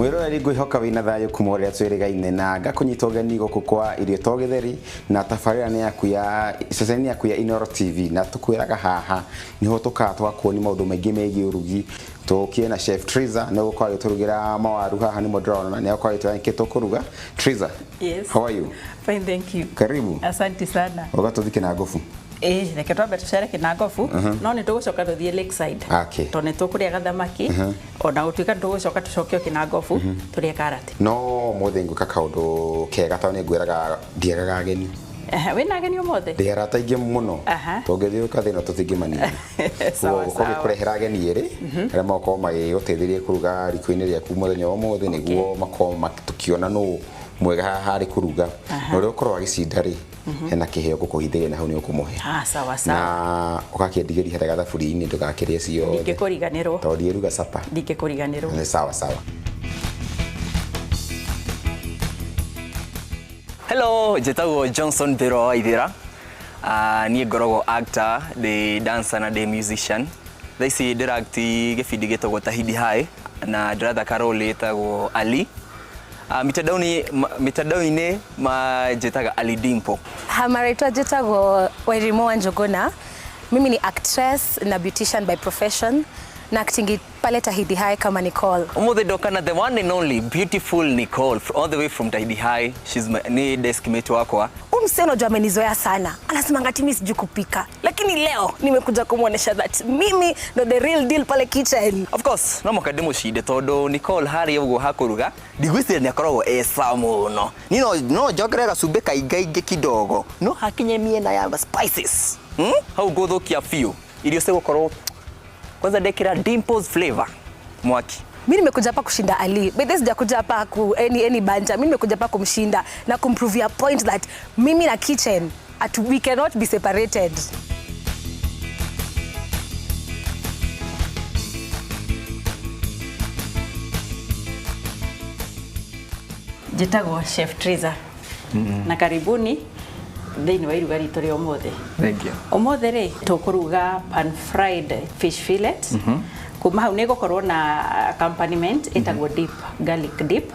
Mwiroreri, ngwihoka wina thayu kuma uria twirigaine na ngakunyita ũgeni gũkũ kwa Irio to Gĩtheri na tabarĩra nĩ yaku ya ceceni yaku ya Inooro TV, na tũkwĩraga haha niho tũkaga tũgakuonia maũndũ maingĩ megiĩ ũrugi. Tũkie na Chef Triza, nĩ ũgũkorwo agĩtũrugĩra mawaru haha nĩmo ndĩrona nĩ agũkorwo agĩtwĩra nĩkĩ tũkũruga. Triza? Yes. How are you? Fine, thank you. Karibu. Asante sana. Ũgatũthi Kĩnangobu. Ĩĩ, reke twambe tũcere Kĩnangobu, no nĩ tũgũcoka tũthiĩ Lakeside. Tondũ nĩ tũkũrĩa gathamaki, ona gũtuĩka nĩ tũgũcoka tũcoke o Kĩnangobu, tũrĩe karati. No mũthĩ ngwĩka kaũndũ kega tondũ nĩ ngwĩraga ndiagaga ageni. Ehe, wĩna ageni ũmũthĩ? Ndĩ arata aingĩ mũno. Tũngĩthiũka thĩ ĩno tũtingĩmanina. Sawa, Ũguo sawa. ngũkũrehera ageni erĩ arĩa magũkorwo magĩgũteithĩrĩria kũruga riko-inĩ rĩaku mũthenya wa ũmũthĩ, nĩguo makorwo tũkĩona nũ mwega haha harĩ kũruga. Na ũrĩa ũkorwo agĩcinda rĩ, hena kĩheo ngũkũhithĩria na hau nĩ ũkũmũhe. Ah, sawa, sawa. Na ũgakĩndigĩria harĩa gathaburia-inĩ ndũgakĩrĩe ciothe. Ndingĩkũriganĩrwo. Tondũ ndiĩruga capa. Ndingĩkũriganĩrwo. Nĩ sawa sawa. Hello, njĩtagwo Johnson Thĩrwa wa Ithĩra. Niĩ ngoragwo actor, ndĩ dancer na ndĩ musician. Thaa ici ndĩra act gĩbindi gĩtagwo Tahidi High na ndĩrathaka role ĩtagwo Ali. Mitandao-inĩ manjĩtaga Ali Dimpo. Marĩtwa njĩtagwo Wairimu wa Njuguna. Mimi ni actress na beautician by profession na acting pale Tahidi High kama Nicole. Ũmũthĩ ndoka na the one and only beautiful Nicole all the way from Tahidi High. She's my, ni desk mate wakwa. Huyu msee unajua amenizoea sana. Anasema ngati mimi sijui kupika. Lakini leo nimekuja kumuonesha that mimi ndo the real deal pale kitchen. Of course, no mũhaka ndĩmũcinde tondũ Nicole harĩa ũguo hakũruga ndigwĩciria nĩ akoragwo e sawa mũno. Niĩ no njongerere gacumbĩ kaingaingĩ kidogo. No hakinye mĩena ya spices. Hau ngũthũkia biũ. Irio cigũkorwo kwanza ndekĩra Dimples flavor mwaki. Mimi nimekuja hapa kushinda Ali. But this sijakuja hapa ku any banja. Mimi nimekuja hapa kumshinda na kumprove your point that mimi na kitchen at we cannot be separated. Njĩtagwo Chef Triza. Na karibuni thĩinĩ wa iruga ritũ rĩa ũmũthĩ. Thank you. Ũmũthĩ rĩ tũkũruga pan fried fish fillet. Kuma hau nĩ gũkorwo na accompaniment ĩtagwo dip, garlic dip.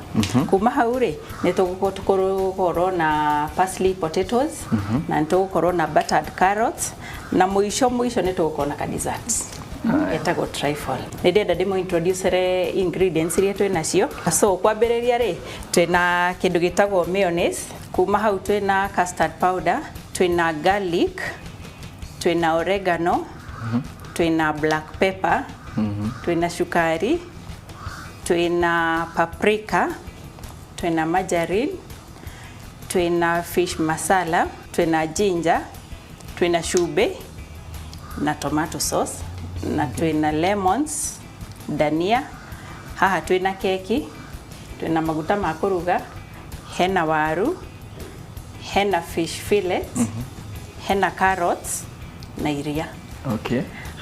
Kuma hau rĩ nĩ tũgũkorwo na parsley potatoes, na nĩ tũgũkorwo na buttered carrots, na mũico mũico nĩ tũgũkorwo na ka dessert. Ĩtagwo trifle. Nĩ ndĩrenda ndĩmũ introducere ingredients iria twĩ nacio. So kwambĩrĩria rĩ twĩna kĩndũ gĩtagwo mayonnaise, kuma hau twĩna custard powder, twĩna garlic, twĩna oregano, twĩna black pepper, twĩna cukari, twĩna paprika, twĩna margarine, twĩna fish masala, twĩna ginger, twĩna cumbĩ na tomato sauce, na twĩna lemons, dania, haha twĩna keki, twĩna maguta ma kũruga, hena waru, hena fish fillet, hena carrots na iria.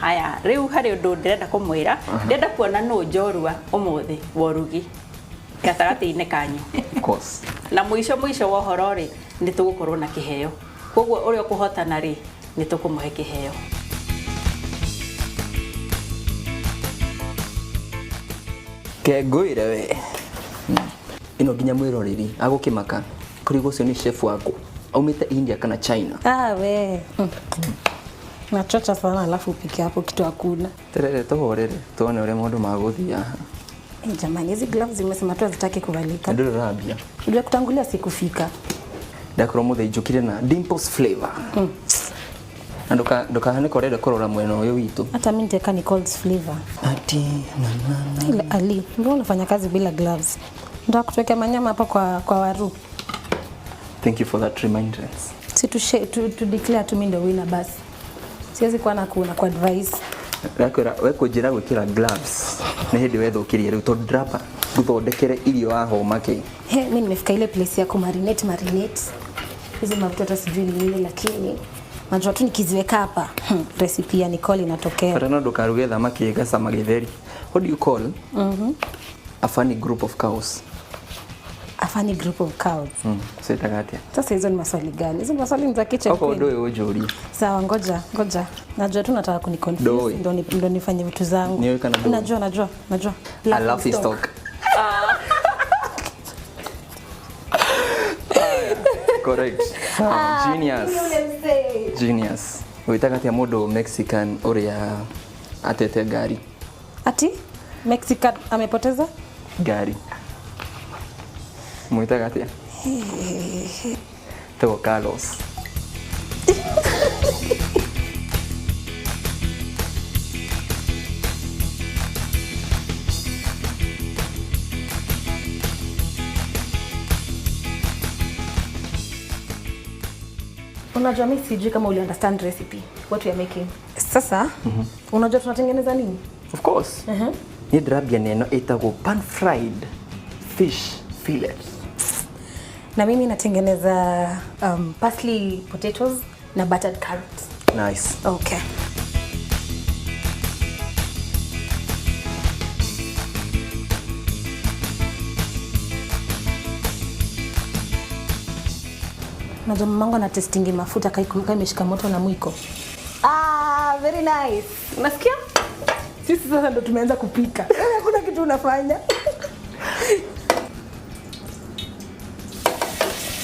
Haya, rĩu harĩ ũndũ ndĩrenda kũmwĩra, ndĩrenda kuona nũ njorua ũmũthĩ wa ũrugi gatagatĩ-inĩ kanyu. Of course. Na mũico mũico wa ũhoro rĩ, nĩ tũgũkorwo na kĩheo. Koguo ũrĩa ũkũhotana rĩ, nĩ tũkũmũhe kĩheo. Ke ngwĩre we. Ĩno nginya mwĩroreri agũkĩmaka kũrigwo ũcio nĩ chef waku aumĩte India kana China. Ah, we. Nachocha sana alafu upike hapo kitu hakuna. Terere tũhorere tuone ũrĩa maũndũ magũthiĩ haha. Jamani, hizi gloves zimesema tu hazitaki kuvalika. Ndũrĩ ũrambia. Unajua kutangulia sikufika. Ndakorwo mũthĩ njũkire na Dimples flavor. Na ndũkahane ka ũrenda kũrora mwena ũyũ witũ. Hata mimi nitaweka Nicole's flavor. Ati, na, na, na. Ile Ali, mbona unafanya kazi bila gloves? Ndio kutuwekea manyama hapa kwa waru. Thank you for that remembrance. Si tu declare tu mimi ndio winner basi. Siwezi kuwa na ku advise. Ndakwĩra, we kũnjĩra gwĩkĩra gloves. Nĩ hĩndĩ wethũkirie rĩu tondũ ndĩramba ngũthondekere irio wahoma kĩ. He, mimi nimefika ile place ya kumarinate, marinate. Hizi mafuta hata sijui ni nini lakini najua tu nikiziweka hapa, recipe ya Nicole inatokea. Bata no ndũkaruge thamaki ĩgacama gĩtheri. What do you call a funny group of cows? A funny group of cows. Ciĩtaga atĩa? Sasa hizo ni maswali gani? Hizo maswali ni za kitchen Okorwo queen. ndũĩ ũnjũrie. Sawa, ngoja, ngoja. Najua tu nataka kuniconfuse, Ndũĩ. ndo nifanye vitu zangu. Niwe kana ndũĩ? Najua, najua, najua. A laughing stock. Correct. Sawa, genius. Genius. Wĩtaga atĩa mũndũ Mexican ũrĩa atete ngari? Ati Mexican amepoteza Ngari. Mwĩtaga atĩa? Etagwo Carlos. Unajua mimi sijui kama uli understand recipe what we are making. Sasa unajua tunatengeneza nini? Of course. Niĩ ndĩrambia neno ĩtagwo pan fried fish fillet. Na mimi natengeneza parsley potatoes na buttered carrots. Nice. Okay. Unajua mamangu ana testingi mafuta kai imeshika moto na mwiko. Ah, very nice. Unasikia? Sisi sasa ndo tumeanza kupika. Wewe hakuna kitu unafanya.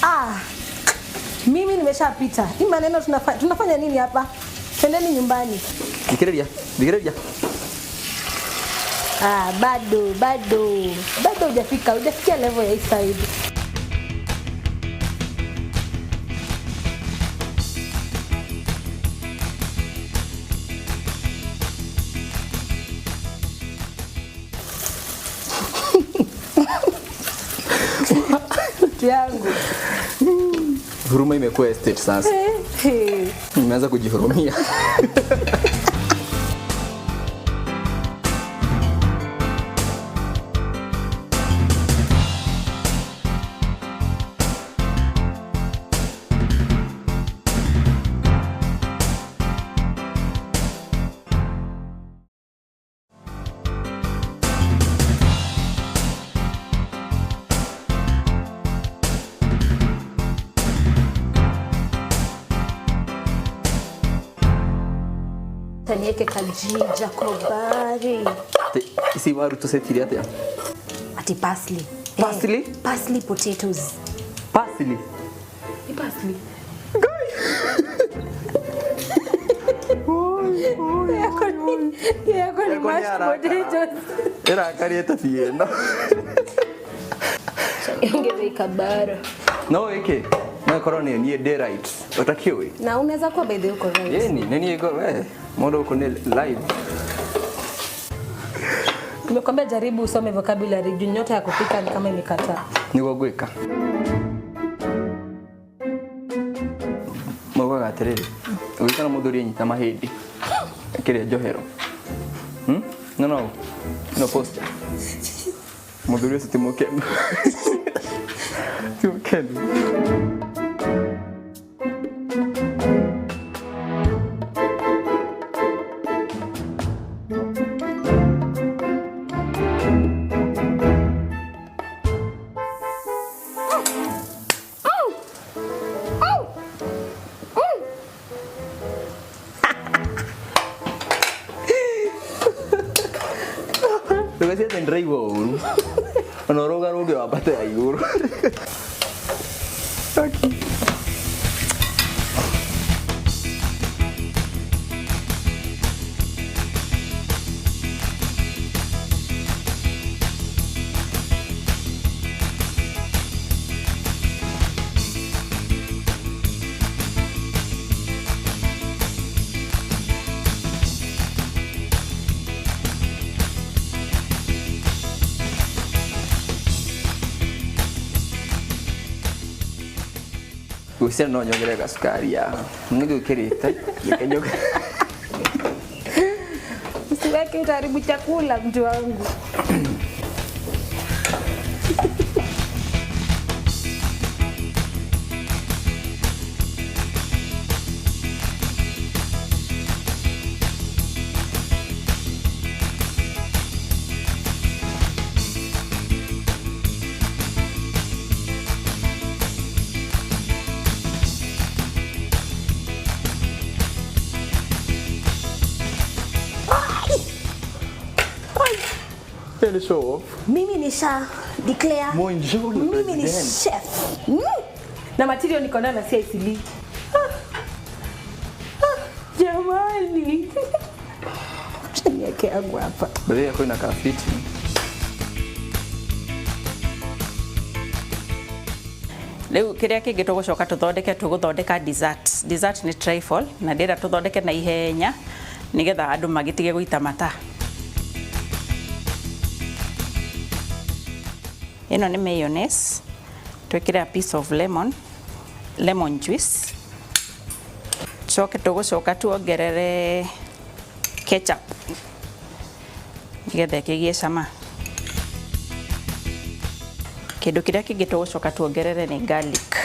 Ah, mimi nimeshapita. Hii maneno tunafanya nini hapa? Twendeni nyumbani. Thikĩrĩria, thikĩrĩria. Ah, bado bado. Bado hujafika, hujafikia level ya hii side. Mtu yangu. Huruma imekuwa estate sasa. Hey. Nimeanza kujihurumia. Niweke kajija kobari. Ici waru tũcetire atĩa? Ati parsley. Parsley? Eh, parsley potatoes. Parsley? Ni parsley. Yako ni mashed potatoes. Ĩrakarĩte biũ ĩno. Ongeza kabara. No ĩkĩ? No ĩkorwo nĩ niĩ ndĩ right. Ũtakĩũĩ? Na unaweza kuwa by the way uko right. Ĩni, nĩ niĩ we. Mũndũ gũkũ nĩ live. Nimekwambia jaribu usome vocabulary juu nyota ya kupika ni kama imekataa. Nĩguo ngwĩka. Maugaga atĩrĩrĩ, ũgĩkora mũthuri anyita mahĩndĩ akĩrĩa njohero. No, no. No posture. Mũthuri ũcio ti mũkenu. Ti mũkenu. Ndũgecirie ndĩraigua ũru. Ona ũrũgarũge wambate ya igũrũ. Ngwĩciria no nyongerere gacukari haha. Nĩ ngwĩkĩrĩte. Reke nyongerere. Usiweke utaharibu chakula mtu wangu. Ele show off. Mimi nisha declare. Bonjour, Mimi ni president. chef. Na material niko nayo na si Eastleigh. Ah. Ah, jamani. Acha niweke yangu hapa. Baadhi yako inakaa fiti. Rĩu kĩrĩa kĩngĩ tũgũcoka tũthondeke, tũgũthondeka dessert. Dessert nĩ trifle na ndĩrenda tũthondeke na ihenya nĩgetha andũ magĩtige gũita mata. Ĩno nĩ mayonnaise, twĩkĩre a piece of lemon, lemon juice. Coke tũgũcoka tuongerere ketchup nĩgetha ĩkĩgĩe cama. Kĩndũ kĩrĩa kĩngĩ tũgũcoka tuongerere nĩ garlic.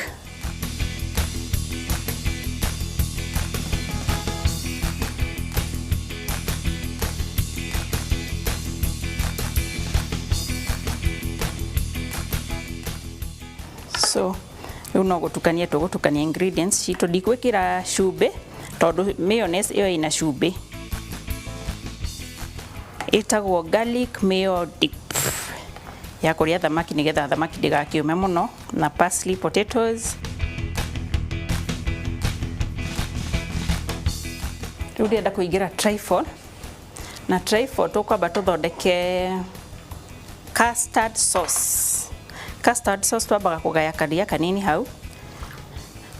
So rĩu no gũtukania tũgũtukania ingredients citũ. Ndigwĩkĩra cumbĩ tondũ mayonnaise ĩyo ĩna cumbĩ. Ĩtagwo garlic mayo dip ya kũrĩa thamaki nĩgetha thamaki ndĩgakĩũme mũno, na parsley potatoes. Rĩu ndĩrenda kũingĩra trifle, na trifle tũkwamba tũthondeke custard sauce. Custard sauce twambaga kũgaya karia kanini hau,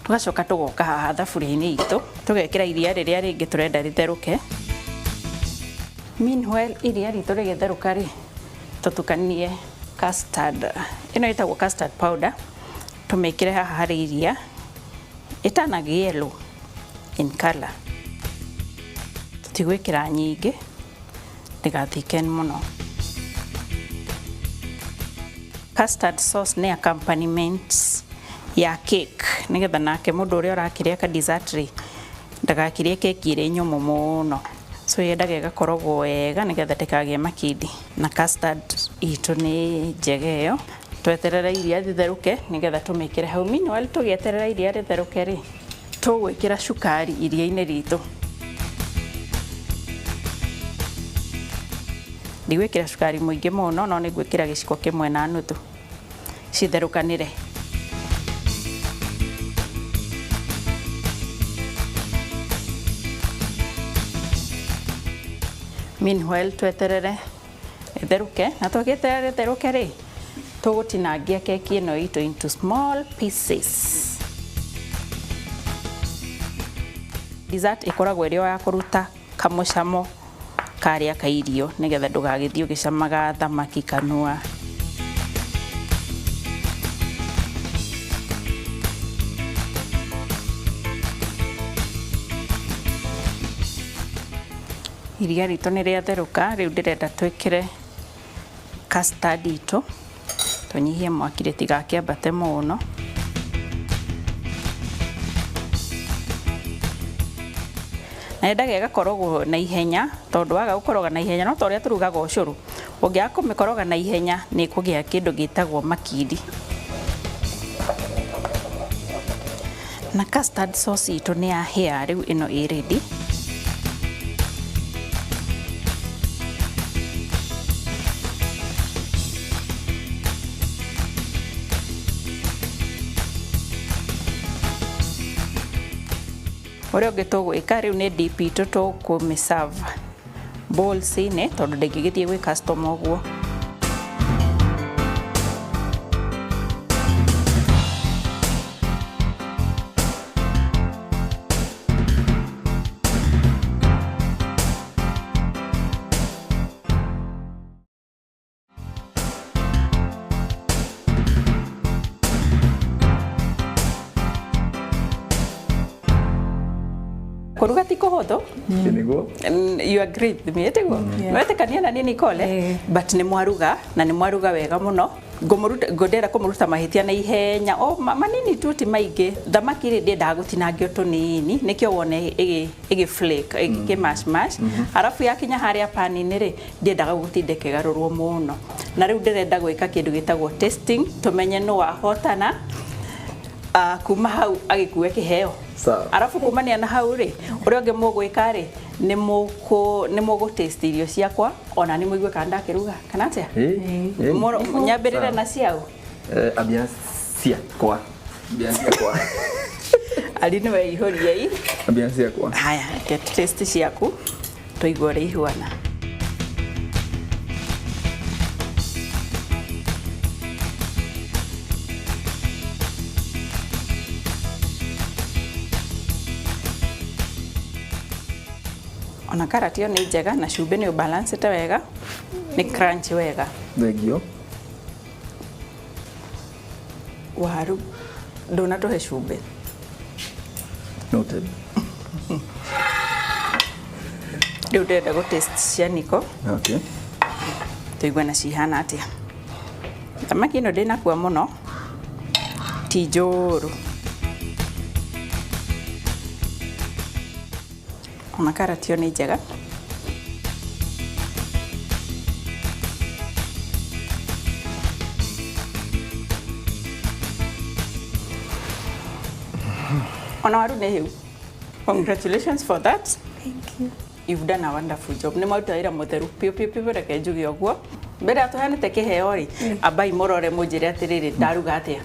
tũgacoka tũgoka haha thaburia-inĩ itũ tũgekĩra iria rĩrĩa rĩngĩ tũrenda rĩtherũke. Meanwhile iria ritũ rĩgĩtherũka rĩ, tũtukanie custard. Ĩno ĩtagwo custard powder, tũmĩkĩre haha harĩ iria ĩtanagĩ yellow in color. Tũtigwĩkĩra nyingĩ ndĩgathiken mũno. Custard sauce nĩ accompaniment ya cake nĩgetha nake mũndũ ũrĩa ũrakĩrĩa ka dessert rĩ ndagakĩrĩe keki ĩrĩ nyũmũ mũno. So yendaga ĩgakorogwo wega nĩgetha ndĩkagĩe makindi. Na custard itũ nĩ njega ĩyo. Tweterere iria rĩtherũke nĩgetha tũmĩkĩre hau. Meanwhile tũgĩeterera iria rĩtherũke rĩ, tũgwĩkĩra cukari iria-inĩ ritũ. Ndigwĩkĩra cukari mũingĩ mũno, no nĩ ngwĩkĩra gĩciko kĩmwe na nuthu citherũkanĩre. Meanwhile tweterere ĩtherũke, na twagĩeterera ĩtherũke rĩ, tũgũtinangia keki ĩno itũ into small pieces. Dessert ĩkoragwo ĩrĩ o ya kũruta kamũcamo karĩa ka irio nĩgetha ndũgagĩthiĩ ũgĩcamaga thamaki kanua. Iria ritũ nĩ rĩatherũka, rĩu ndĩrenda twĩkĩre custard itũ, tũnyihie mwaki rĩtigakĩambate mũno. Na yendaga ĩgakorogwo na ihenya tondũ waga gũkoroga na ihenya no ta ũrĩa tũrugaga ũcũrũ, ũngĩaga kũmĩkoroga na ihenya nĩ ĩkũgĩa kĩndũ gĩtagwo makindi. Na custard sauce itũ nĩ yahĩa, rĩu ĩno ĩ ready. Ũrĩa ũngĩ tũgwĩka rĩu nĩ dip itũ tũkũmĩserve bowls-inĩ tondũ ndĩngĩgĩthiĩ gwĩ customer ũguo. Kũruga ti kũhũthũ. Nĩguo. You agree with me, etiguo? Nwetĩkania na niĩ Nicole? But nĩ mwaruga na nĩ mwaruga wega mũno. Ngũndĩra kũmũruta mahĩtia na ihenya o manini tu ti maingĩ. Thamaki rĩ ndĩendaga gũtinangio tũnini nĩkĩo wone ĩgĩ flake ĩgĩ mash mash. Arabu yakinya harĩa pan-inĩ rĩ ndiendaga gũtinda ĩkĩgarũrwo mũno. Na rĩu ndĩrenda gwĩka kĩndũ gĩtagwo tasting tũmenye nũ wahotana. Kuma hau agĩkue kĩheo. Sawa. Arabu kumania na hau rĩ ũrĩa ũngĩ mũgwĩka rĩ nĩ mũgũ taste irio ciakwa ona nĩ mũigue kana ndakĩruga kana atĩa? Nyambĩrĩre na ciao. Ambia ciakwa. Mbia ciakwa. Ali nĩwe ihũria i. Mbia ciakwa. Haya, reke taste ciaku tũigue ũrĩa ihuana. Ona karati ĩyo nĩ njega na cumbĩ nĩ ũbalancĩte wega, nĩ crunch wega. Thengio. Waru ndũnatũhe cumbĩ. Noted. Rĩu ndĩrenda gũ taste cia Niko. Okay. Tũigue na cihana atĩa. Thamaki ĩno ndĩnakua mũno, ti njũru. Ona karati ĩyo nĩ njega. Ona waru nĩ hĩu. Congratulations for that. Thank you. You've done a wonderful job. Nĩ mwaruta wĩra mũtheru piũ piũ piũ, reke njuge ũguo. Mbere ya tũheanĩte kĩheo rĩ, ambai mũrore mũnjĩre atĩrĩrĩ, ndaruga atĩa.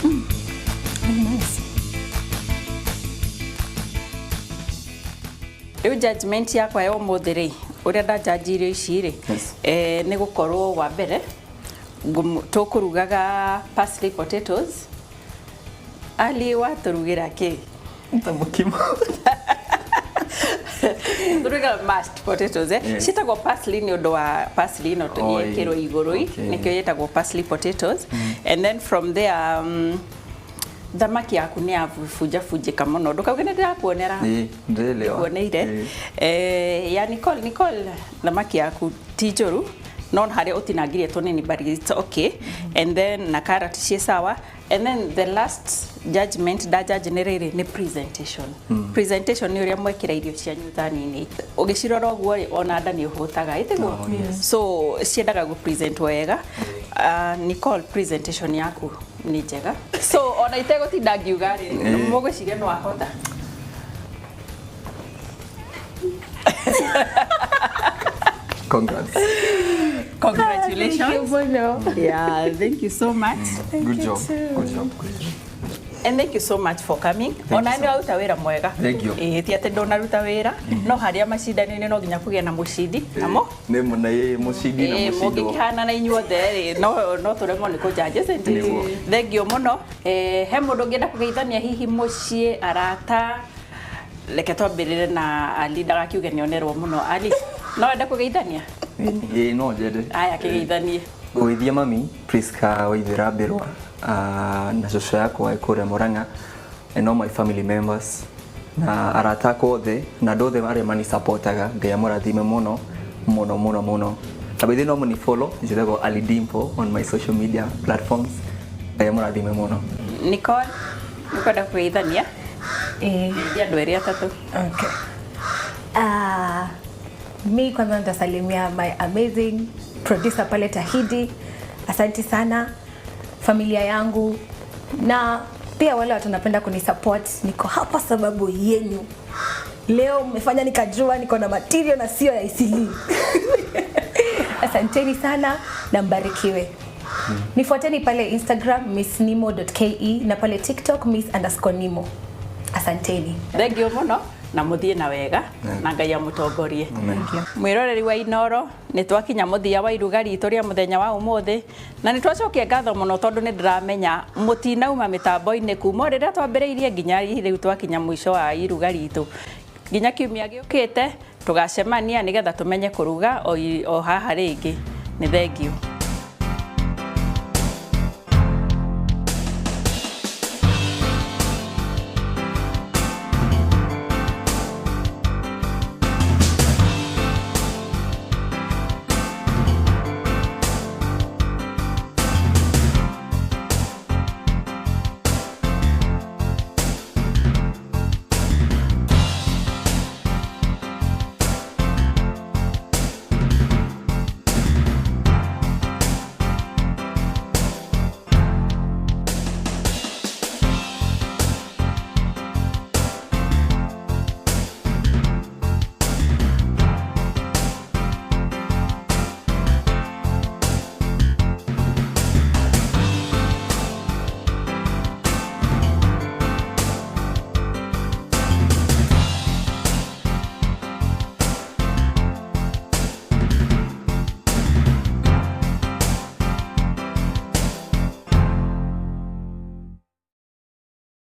Very nice. Rĩu judgment yakwa ya ũmũthĩ rĩ, ũrĩa ndajudge irio ici rĩ, Yes. Nĩ gũkorwo wa mbere tũkũrugaga parsley potatoes. Ali watũrugĩra kĩ? Ta mũkimo. Tũrugaga mashed potatoes, eh? Yes. Ciĩtagwo parsley nĩ ũndũ wa parsley ĩno Oi. yekĩrwo igũrũ i, Okay. nĩkĩo ĩtagwo parsley potatoes. And then from there thamaki yaku nĩ yabunjabunjĩka mũno, ndũkauge nĩ ndĩrakuonera. Ĩĩ, ndĩrelewa. Kuoneire. Ĩĩ. Ya Nicole, Nicole thamaki yaku ti njũru, no harĩa ũtinangirie tũnini, but it's okay. And then na carrot ciĩ sawa. And then the last judgment nda judge nĩ rĩrĩ, nĩ presentation. Presentation nĩ ũrĩa mwekĩra irio cianyu thani-inĩ, ũgĩcirora ũguo rĩ, ona nda nĩ ũhũtaga ĩtiguo. Oh, yes. So ciendaga gũ present wega. Nicole, presentation yaku nĩ njega, so ona itegũtinda ngiuga rĩ, mũgwĩciria no ahota. Congrats. Congratulations. Thank you, Bono. Yeah, thank you so much. Good you job. too. Good job. Good job. And thank you so much for coming. You Ona so nĩ waruta wĩra mwega. Thank you. Ĩĩ, ti atĩ ndũnaruta wĩra, no harĩa macindano-inĩ no nginya kũgĩe na mũcindi. Namo? Nĩ mũna ĩ mũcindi na Ĩĩ, mũcindwo. mũngĩkĩhana na inyuothe rĩ, no tũremwo nĩ kũjudge, isn't it? Nĩguo. Thank you mũno. He mũndũ ũngĩenda kũgeithania hihi mũciĩ, arata? Reke twambĩrĩre na Ali ndagakiuge nĩonerwo mũno. Ali, no wende kũgeithania? Ĩĩ, no njende. Aya, kĩgeithanie. Ngũgeithia mami Priska Waithera Mbirwa, na cũcũ yakwa ĩ kũrĩa Murang'a, and all my family members na arata akwa othe na andũ othe arĩa manisupportaga. Ngai amũrathime mũno mũno mũno mũno. Na by the way, no mũni follow, njĩtagwo Ali Dimpo on my social media platforms. Ngai amũrathime mũno. Nicole, nĩũkwenda kũgeithania? Eh, Geithia andũ erĩ atatũ. okay. Mi kwanza nitasalimia my amazing producer pale Tahidi. Asante sana familia yangu na pia wale watu wanapenda kunisupport. Niko hapa sababu yenyu. Leo mmefanya nikajua niko na material na sio ya Eastleigh. Asanteni sana na mbarikiwe. Nifuateni pale Instagram missnimo.ke na pale TikTok miss_nimo. Asanteni. Thank you mũno na mũthiĩ na wega na Ngai amũtongorie. Thank you. Mwĩroreri wa Inoro, nĩ twakinya mũthia wa iruga ritũ rĩa mũthenya wa ũmũthĩ, na nĩ twacokia ngatho mũno tondũ nĩ ndĩramenya mũtinauma mĩtambo-inĩ kuma o rĩrĩa twambĩrĩirie nginya rĩu twakinya mũico wa iruga ritũ. Nginya kiumia gĩũkĩte tũgacemania nĩgetha tũmenye kũruga o haha rĩngĩ. Nĩ thengiũ.